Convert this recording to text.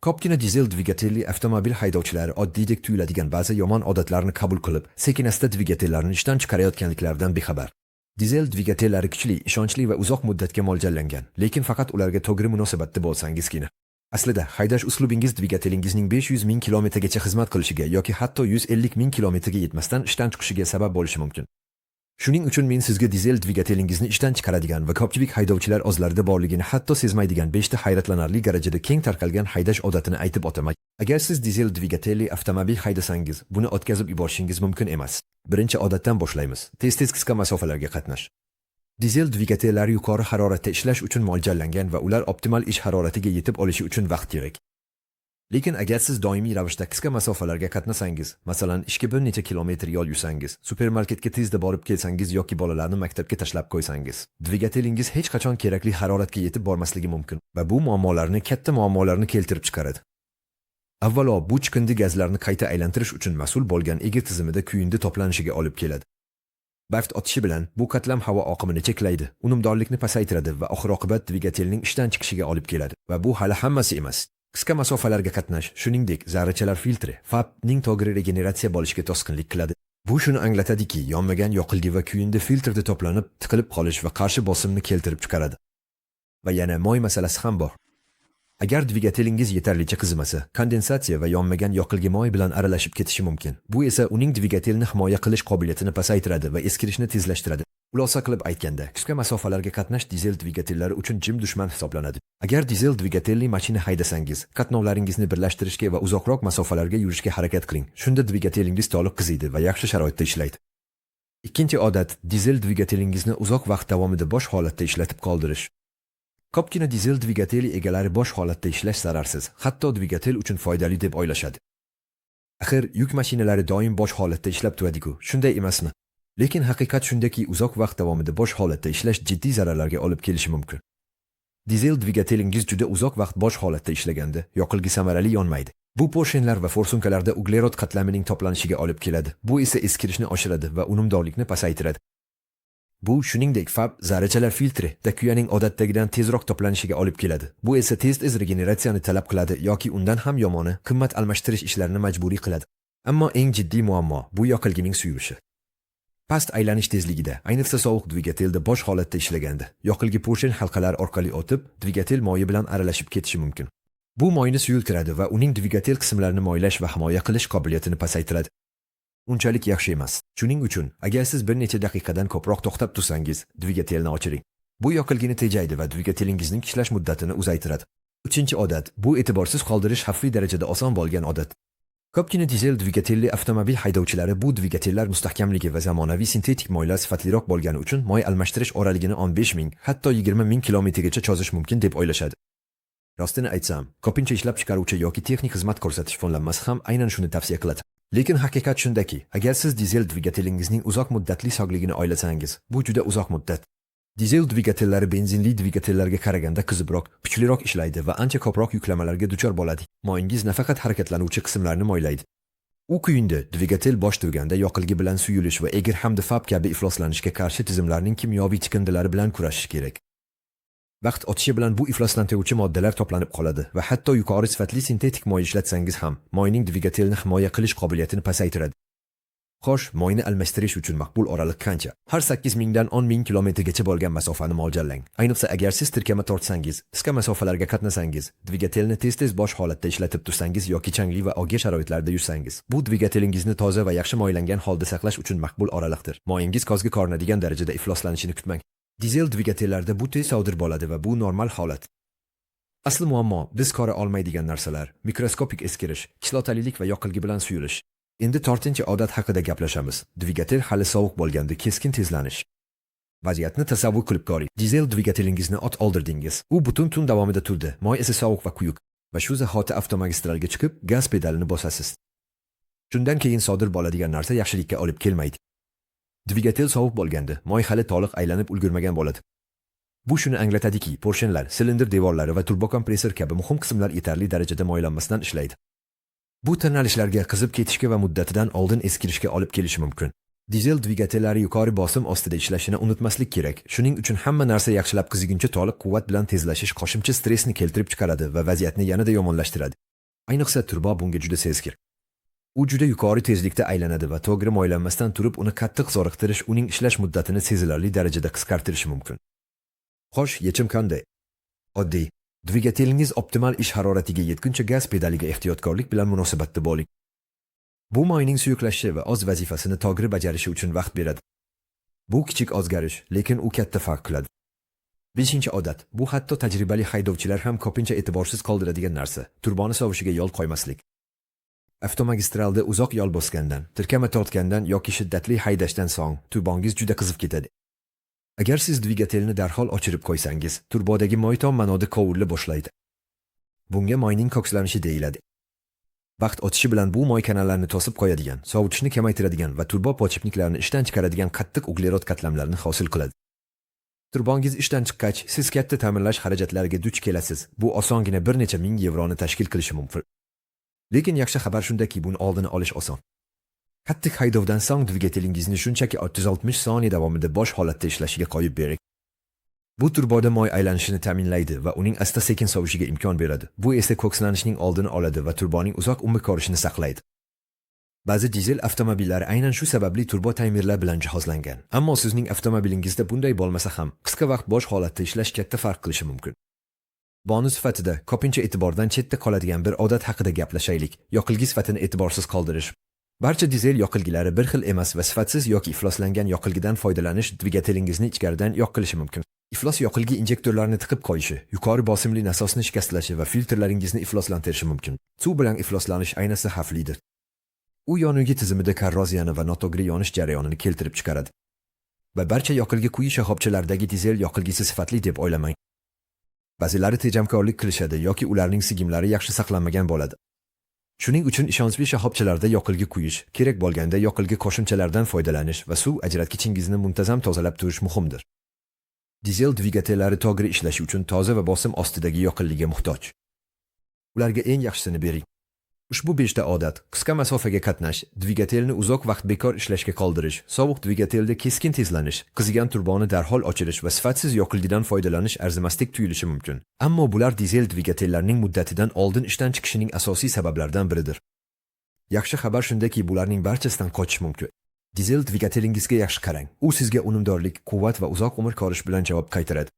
Ko'pgina dizel dvigatelli avtomobil haydovchilari oddiydek tuyuladigan ba'zi yomon odatlarni qabul qilib, sekin-asta dvigatellarini ishdan chiqarayotganliklaridan bexabar. Dizel dvigatellari kuchli, ishonchli va uzoq muddatga mo'ljallangan, lekin faqat ularga to'g'ri munosabatda bo'lsangizgina. Aslida, haydash uslubingiz dvigatelingizning 500 ming kilometrgacha xizmat qilishiga yoki hatto 150 ming kilometrga yetmasdan ishdan chiqishiga sabab bo'lishi mumkin. Shuning uchun men sizga dizel dvigatelingizni ishdan chiqaradigan va ko'pchilik haydovchilar o'zlarida borligini hatto sezmaydigan 5 ta hayratlanarli darajada keng tarqalgan haydash odatini aytib o'taman. Agar siz dizel dvigatelli avtomobil haydasangiz, buni o'tkazib yuborishingiz mumkin emas. Birinchi odatdan boshlaymiz. Tez-tez qisqa masofalarga qatnash. Dizel dvigatellari yuqori haroratda ishlash uchun mo'ljallangan va ular optimal ish haroratiga yetib olishi uchun vaqt kerak. Lekin agar siz doimiy ravishda qisqa masofalarga qatnasangiz, masalan, ishga bir necha kilometr yo'l yursangiz, supermarketga tezda borib kelsangiz yoki bolalarni maktabga tashlab qo'ysangiz, dvigatelingiz hech qachon kerakli haroratga yetib bormasligi mumkin va bu muammolarni katta muammolarni keltirib chiqaradi. Avvalo, bu chiqindi gazlarni qayta aylantirish uchun mas'ul bo'lgan egir tizimida kuyundi to'planishiga olib keladi. Vaqt o'tishi bilan bu qatlam havo oqimini cheklaydi, unumdorlikni pasaytiradi va oxir-oqibat dvigatelning ishdan chiqishiga olib keladi. Va bu hali hammasi emas. Qisqa masofalarga qatnash, shuningdek, zarrachalar filtri FAP ning to'g'ri regeneratsiya bo'lishiga to'sqinlik qiladi. Bu shuni anglatadiki, yonmagan yoqilgi va kuyundi filtrda to'planib, tiqilib qolish va qarshi bosimni keltirib chiqaradi. Va yana moy masalasi ham bor. Agar dvigatelingiz yetarlicha qizimasa, kondensatsiya va yonmagan yoqilgi moy bilan aralashib ketishi mumkin. Bu esa uning dvigatelni himoya qilish qobiliyatini pasaytiradi va eskirishni tezlashtiradi. Xulosa qilib aytganda, qisqa masofalarga qatnash dizel dvigatellari uchun jim dushman hisoblanadi. Agar dizel dvigatelli mashina haydasangiz, qatnovlaringizni birlashtirishga va uzoqroq masofalarga yurishga harakat qiling. Shunda dvigatelingiz to'liq qiziydi va yaxshi sharoitda ishlaydi. Ikkinchi odat dizel dvigatelingizni uzoq vaqt davomida bosh holatda ishlatib qoldirish. Ko'pgina dizel dvigateli egalari bosh holatda ishlash zararsiz, hatto dvigatel uchun foydali deb o'ylashadi. Axir yuk mashinalari doim bosh holatda ishlab turadi-ku, shunday emasmi? Lekin haqiqat shundaki, uzoq vaqt davomida bosh holatda ishlash jiddiy zararlarga olib kelishi mumkin. Dizel dvigatelingiz juda uzoq vaqt bosh holatda ishlaganda yoqilgi samarali yonmaydi. Bu porshenlar va forsunkalarda uglerod qatlamining to'planishiga olib keladi. Bu esa eskirishni oshiradi va unumdorlikni pasaytiradi. Bu shuningdek FAB zarrachalar filtri da kuyaning odatdagidan tezroq to'planishiga olib keladi. Bu esa tez-tez regeneratsiyani talab qiladi yoki undan ham yomoni qimmat almashtirish ishlarini majburiy qiladi. Ammo eng jiddiy muammo bu yoqilgining suyulishi. Past aylanish tezligida, ayniqsa sovuq dvigatelda bosh holatda ishlaganda, yoqilgi porshen halqalari orqali o'tib, dvigatel moyi bilan aralashib ketishi mumkin. Bu moyni suyultiradi va uning dvigatel qismlarini moylash va himoya qilish qobiliyatini pasaytiradi. Unchalik yaxshi emas. Shuning uchun, agar siz bir necha daqiqadan ko'proq to'xtab tursangiz, dvigatelni o'chiring. Bu yoqilgini tejaydi va dvigatelingizning ishlash muddatini uzaytiradi. Uchinchi odat bu e'tiborsiz qoldirish xavfli darajada oson bo'lgan odat. Ko'pgina dizel dvigatelli avtomobil haydovchilari bu dvigatellar mustahkamligi va zamonaviy sintetik moylar sifatliroq bo'lgani uchun moy almashtirish oraligini 15 ming, hatto 20 ming kilometrgacha cho'zish mumkin deb o'ylashadi. Rostini aytsam, ko'pincha ishlab chiqaruvchi yoki texnik xizmat ko'rsatish fonlanmasi ham aynan shuni tavsiya qiladi. Lekin haqiqat shundaki, agar siz dizel dvigatelingizning uzoq muddatli sog'ligini o'ylasangiz, bu juda uzoq muddat. Dizel dvigatellari benzinli dvigatellarga qaraganda qizibroq, kuchliroq ishlaydi va ancha ko'proq yuklamalarga duchor bo'ladi. Moyingiz nafaqat harakatlanuvchi qismlarni moylaydi. U kuyundi dvigatel bosh turganda yoqilgi bilan suyulish va egir hamda FAB kabi ifloslanishga qarshi tizimlarning kimyoviy chiqindilari bilan kurashish kerak. Vaqt o'tishi bilan bu ifloslantiruvchi moddalar to'planib qoladi va hatto yuqori sifatli sintetik moy ishlatsangiz ham moyning dvigatelni himoya qilish qobiliyatini pasaytiradi. Xo'sh, moyni almashtirish uchun maqbul oraliq qancha? Har 8 mingdan 10 ming kilometrgacha bo'lgan masofani mo'ljallang. Ayniqsa agar siz tirkama tortsangiz, qisqa masofalarga qatnasangiz, dvigatelni tez-tez bosh holatda ishlatib tursangiz yoki changli va og'ir sharoitlarda yursangiz, bu dvigatelingizni toza va yaxshi moylangan holda saqlash uchun maqbul oraliqdir. Moyingiz ko'zga ko'rinadigan darajada ifloslanishini kutmang. Dizel dvigatellarda bu tez sodir bo'ladi va bu normal holat. Asli muammo biz ko'ra olmaydigan narsalar, mikroskopik eskirish, kislotalilik va yoqilgi bilan suyulish. Endi to'rtinchi odat haqida gaplashamiz. Dvigatel hali sovuq bo'lganda keskin tezlanish. Vaziyatni tasavvur qilib ko'ring. Dizel dvigatelingizni ot oldirdingiz. U butun tun davomida turdi. Moy esa sovuq va quyuq. Va shu zahoti avtomagistralga chiqib, gaz pedalini bosasiz. Shundan keyin sodir bo'ladigan narsa yaxshilikka olib kelmaydi. Dvigatel sovuq bo'lganda, moy hali to'liq aylanib ulgurmagan bo'ladi. Bu shuni anglatadiki, porshenlar, silindr devorlari va turbokompressor kabi muhim qismlar yetarli darajada moylanmasdan ishlaydi. Bu tirnalishlarga, qizib ketishga va muddatidan oldin eskirishga olib kelishi mumkin. Dizel dvigatellari yuqori bosim ostida ishlashini unutmaslik kerak. Shuning uchun hamma narsa yaxshilab qiziguncha to'liq quvvat bilan tezlashish qo'shimcha stressni keltirib chiqaradi va vaziyatni yanada yomonlashtiradi. Ayniqsa turbo bunga juda sezgir. U juda yuqori tezlikda aylanadi va to'g'ri moylanmasdan turib uni qattiq zoriqtirish uning ishlash muddatini sezilarli darajada qisqartirishi mumkin. Xo'sh, yechim qanday? Oddiy. Dvigatelingiz optimal ish haroratiga yetguncha gaz pedaliga ehtiyotkorlik bilan munosabatda bo'ling. Bu moyning suyuqlashishi va o'z vazifasini to'g'ri bajarishi uchun vaqt beradi. Bu kichik o'zgarish, lekin u katta farq qiladi. Beshinchi odat. Bu hatto tajribali haydovchilar ham ko'pincha e'tiborsiz qoldiradigan narsa. Turboni sovishiga yo'l qo'ymaslik. Avtomagistralda uzoq yo'l bosgandan, tirkama tortgandan yoki shiddatli haydashdan so'ng turbongiz juda qizib ketadi. Agar siz dvigatelni darhol o'chirib qo'ysangiz, turbodagi moy tom ma'noda qovurila boshlaydi. Bunga moyning kokslanishi deyiladi. Vaqt o'tishi bilan bu moy kanallarni to'sib qo'yadigan, sovutishni kamaytiradigan va turbo podshipniklarini ishdan chiqaradigan qattiq uglerod qatlamlarini hosil qiladi. Turbongiz ishdan chiqqach, siz katta ta'mirlash xarajatlariga duch kelasiz. Bu osongina bir necha ming yevroni tashkil qilishi mumkin. Lekin yaxshi xabar shundaki, buni oldini olish oson. Qattiq haydovdan so'ng dvigatelingizni shunchaki 30-60 soniya davomida bosh holatda ishlashiga qo'yib bering. Bu turboda moy aylanishini ta'minlaydi va uning asta-sekin sovishiga imkon beradi. Bu esa kokslanishning oldini oladi va turboning uzoq umr ko'rishini saqlaydi. Ba'zi dizel avtomobillari aynan shu sababli turbo taymerlar bilan jihozlangan. Ammo sizning avtomobilingizda bunday bo'lmasa ham, qisqa vaqt bosh holatda ishlash katta farq qilishi mumkin. Bonus sifatida ko'pincha e'tibordan chetda qoladigan bir odat haqida gaplashaylik. Yoqilgi sifatini e'tiborsiz qoldirish. Barcha dizel yoqilgilari bir xil emas va sifatsiz yoki ifloslangan yoqilgidan foydalanish dvigatelingizni ichkaridan yo'q qilishi mumkin. Iflos yoqilgi injektorlarni tiqib qo'yishi, yuqori bosimli nasosni shikastlashi va filtrlaringizni ifloslantirishi mumkin. Suv bilan ifloslanish ayniqsa xavflidir. U yonilgi tizimida korroziyani va noto'g'ri yonish jarayonini keltirib chiqaradi. Va barcha yoqilgi quyish shoxobchalaridagi dizel yoqilgisi sifatli deb o'ylamang. Ba'zilari tejamkorlik qilishadi yoki ularning sigimlari yaxshi saqlanmagan bo'ladi. Shuning uchun ishonchli shoxobchalarda yoqilgi quyish, kerak bo'lganda yoqilgi qo'shimchalardan foydalanish va suv ajratgichingizni muntazam tozalab turish muhimdir. Dizel dvigatellari to'g'ri ishlashi uchun toza va bosim ostidagi yoqilgiga muhtoj. Ularga eng yaxshisini bering. Ushbu beshta odat: qisqa masofaga qatnash, dvigatelni uzoq vaqt bekor ishlashga qoldirish, sovuq dvigatelda keskin tezlanish, qizigan turboni darhol ochirish va sifatsiz yoqilgidan foydalanish arzimasdek tuyulishi mumkin. Ammo bular dizel dvigatellarning muddatidan oldin ishdan chiqishining asosiy sabablaridan biridir. Yaxshi xabar shundaki, bularning barchasidan qochish mumkin. Dizel dvigatelingizga yaxshi qarang. U sizga unumdorlik, quvvat va uzoq umr ko'rish bilan javob qaytaradi.